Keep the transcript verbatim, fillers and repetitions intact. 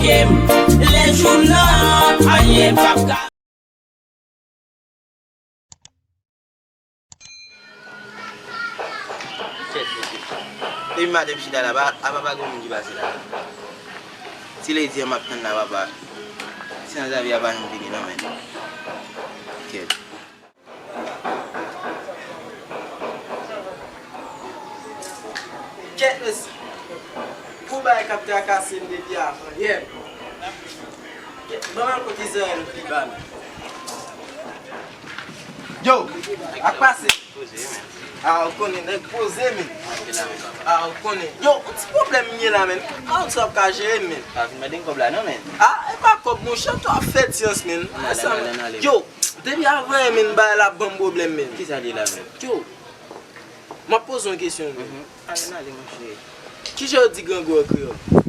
Lè jou nan, anyen p ap ka. Epi madanm chita la, apa, apa pa gen moun ki pase la. Ti lady an m ap tann la, papa. Ti Zanzavi a pa janm vini non, men. Kèt. Kèt, mesye. Pou bagay k ap trakase m depi avan yè. Kèt, ban m al kote Izrayèl pi ba, men. Yo, ak pase. A, ou konnen, nèg poze, men. A, ou konnen. Yo, yon ti pwoblèm m ye la, men. A, ou sa ap ka jere m, men. Pa vin mande m kòb la, non, men. A, e pa kòb, monchè, tou ap fè dyans, men. Yo, depi avan yè, men, bagay la ap ban m pwoblèm, men. Kisa li la, men? Yo, m ap poze yon kesyon, men. Ale, ale, monchè. Kijan yo di grangou an kreyòl?